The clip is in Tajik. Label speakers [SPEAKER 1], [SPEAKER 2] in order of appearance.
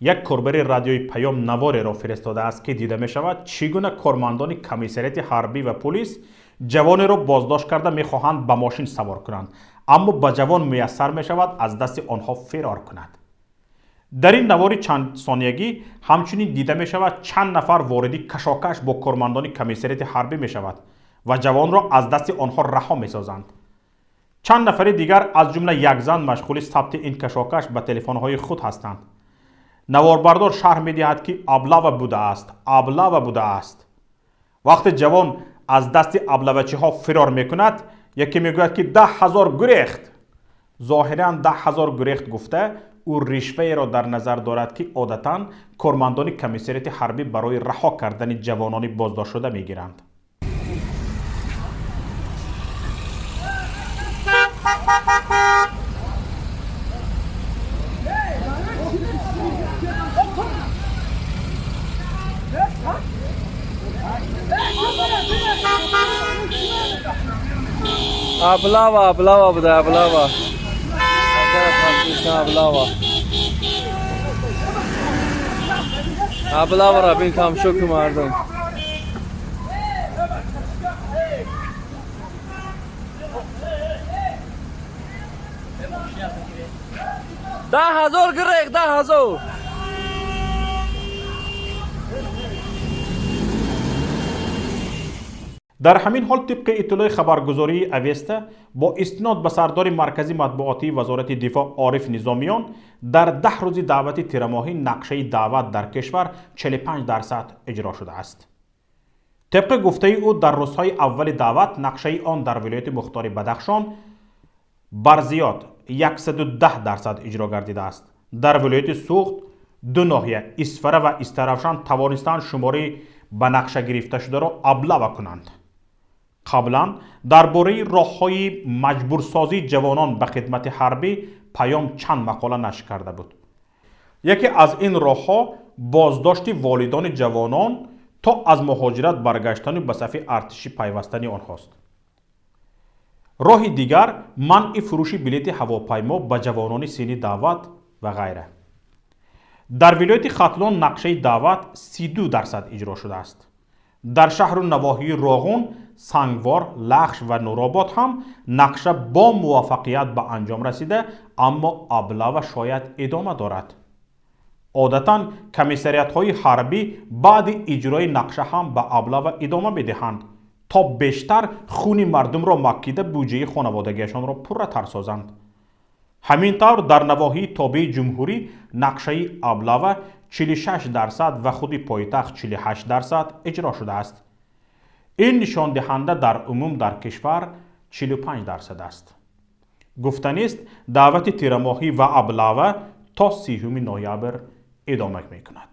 [SPEAKER 1] Як корбари Радиои Паём навореро фиристодааст, ки дида мешавад, чӣ гуна кормандони комиссариати ҳарбӣ ва пулис ҷавонеро боздошт карда, мехоҳанд ба мошин савор кунанд, аммо ба ҷавон муяссар мешавад аз дасти онҳо фирор кунад. Дар ин навори чандсониягӣ ҳамчунин дида мешавад, чанд нафар вориди кашокаш бо кормандони комиссариати ҳарбӣ мешавад ва ҷавонро аз дасти онҳо раҳо месозанд. Чанд нафари дигар, аз ҷумла як зан, машғули сабти ин кашокаш ба телефонҳои худ ҳастанд. Наворбардор шарҳ медиҳад, ки облава будааст, облава будааст. Вақте ҷавон аз дасти облавачиҳо фирор мекунад, яке мегӯяд, ки 10 000 гурехт. Зоҳиран 10 000 гурехт гуфта, ӯ ришваеро дар назар дорад, ки одатан кормандони комиссариати ҳарбӣ барои раҳо кардани ҷавонони боздоштшуда мегиранд.
[SPEAKER 2] Облава, облава буда, облава. Облава. Облава ра бин, тамошо ку, мардум. 10 000 гирех, 10 000.
[SPEAKER 1] Дар ҳамин ҳол, тибқи иттилои хабаргузории Авеста бо истинод ба сардори маркази матбуотии Вазорати дифоъ Ориф Низомиён, дар 10 рӯзи даъвати тирамоҳӣ нақшаи даъват дар кишвар 45% иҷро шудааст. Тибқи гуфтаи ӯ, дар рӯзҳои аввали даъват нақшаи он дар вилояти мухтори Бадахшон бар зиёд 110% иҷро гардидааст. Дар вилояти Суғд ду ноҳия, Исфара ва Истаравшан, тавонистанд шумораи ба нақша гирифташударо облава кунанд. Қаблан дар бораи роҳҳои маҷбурсозии ҷавонон ба хидмати ҳарбӣ Паём чанд мақола нашр карда буд. Яке аз ин роҳҳо боздошти волидони ҷавонон то аз муҳоҷират баргаштану ба сафи артишӣ пайвастани онҳост. Роҳи дигар манъи фурӯши билети ҳавопаймо ба ҷавонони синни даъват ва ғайра. Дар вилояти Хатлон нақшаи даъват 32% иҷро шудааст. Дар шаҳру навоҳии Роғун, Сангвор, Лахш ва Нуробод ҳам нақша бо муваффақият ба анҷом расида, аммо облава шояд идома дорад. Одатан комиссариатҳои ҳарбӣ баъди иҷрои нақша ҳам ба облава идома медиҳанд, то бештар хуни мардумро макида, буҷаи хонаводагиашонро пурратар созанд. Ҳамин тавр, дар навоҳии тобеи ҷумҳурӣ нақшаи облава 46% ва худи пойтахт 48% иҷро шудааст. Ин нишондиҳанда дар умум дар кишвар 45% аст. Гуфтанист, даъвати тирамоҳӣ ва облава то 30 ноябр идома мекунад.